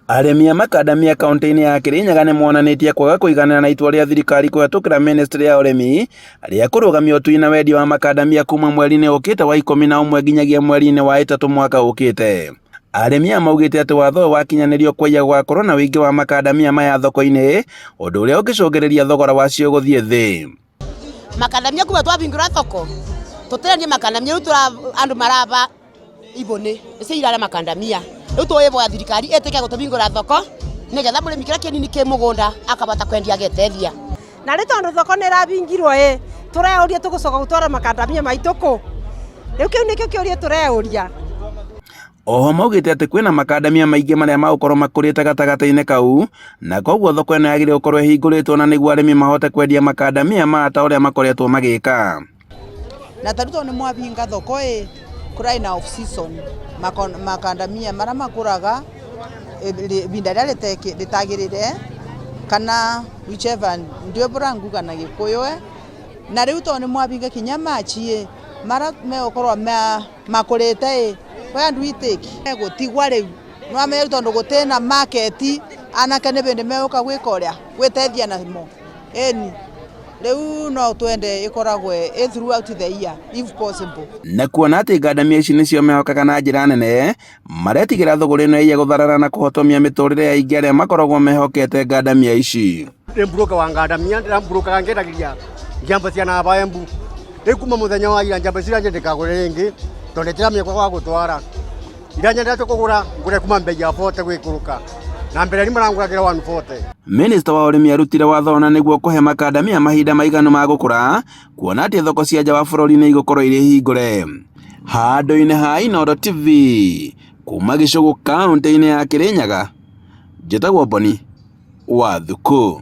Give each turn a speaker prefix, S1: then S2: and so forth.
S1: Arĩmi a makandamia kauntĩ-inĩ ya Kirinyaga nĩ monanĩtie kwaga kũiganĩra na itua rĩa thirikari kũhetũkĩra mĩnĩstrĩ ya ũrĩmi rĩa kũrũgamia ũtui na wendia wa makandamia kuma mweri-inĩ ũkĩte wa 11 nginyagia mweri-inĩ wa 3 mwaka ũkĩte. Arĩmi aya maugĩte atĩ watho ũyũ wakinyanĩrio kwaiya gũgakorwo na ũingĩ wa makandamia maya thoko-inĩ, ũndũ ũrĩa ũngĩcũngĩrĩria thogora wacio gũthiĩ thĩ.
S2: Makandamia kuma twahingũra thoko tũtirendie makandamia rĩu andũ maraba ibũnĩ nĩcio irarĩa makandamia rĩu tũĩboya thirikari ĩtĩke gũtũhingũra thoko nĩgetha mũrĩmi kĩrĩa kĩnini kĩ mũgũnda akabota kwendia agetethia.
S3: Na rĩ tondũ thoko nĩ ĩrabingirwo ĩ, tũreyũria tũgũcoka gũtwara makandamia maitũ kũ? Rĩu kĩu nĩkĩo kĩũria tũreyũria.
S1: Oho maugĩte atĩ kwĩna makandamia maingĩ marĩa magũkorwo makũrĩte gatagatĩ-inĩ kau na koguo thoko ĩno yagĩrĩire gũkorwo ĩhingũrĩtwo na nĩguo arĩmi mahote kwendia makandamia maya ta ũrĩa makoretwo magĩka.
S4: Na tarĩu tondũ nĩ mwabinga thoko ĩ, kũrarĩ na off season, makandamia marĩa makũraga ibinda rĩrĩa rĩtagĩrĩre kana whichever ndiũĩ bũrĩa nguga na gĩkũyũ ĩ, na rĩu tondũ nĩ mwabinga kinya March ĩ, marĩa megũkorwo makũrĩte ĩ, where do we take? Gũtigwa rĩu, nĩ wamenya rĩu tondũ gũtirĩ na market, anake nĩ bĩndĩ megũka gwĩka ũrĩa, gwĩteithia namo, ĩni. Rĩu no twende ĩkoragwo ĩ throughout the year if possible.
S1: Na kuona atĩ ngandamia ici nĩcio mehokaga na njĩra nene, maretigĩra thũgũrĩ ĩno ĩiye gũtharara na kũhotomia mĩtũrĩre ya aingĩ arĩa makoragwo mehokete ngandamia ici.
S5: Ndĩ mburoka wa ngandamia ndĩramburokaga ngendagĩria njamba cia namba Embu rĩu kuma mũthenya wa ira njamba icio ndikagũre rĩngĩ tondũ ndĩramenya kwa gũtwara iria nyendete kũgũra ngũre kuma mbei ya 40 gwĩkũrũka na mbere nĩ marangũragĩra 140.
S1: Minista wa ũrĩmi arutire watho na nĩguo kũhe makandamia mahinda maiganu ma gũkũra kuona atĩ thoko cia nja wa bũrũri nĩ igũkorwo irĩ hingũre. Handũ-inĩ ha Inooro TV kuma Gĩcũgũ kaũntĩ-inĩ ya Kĩrĩnyaga, njĩtagwo Boni wa Thukũ.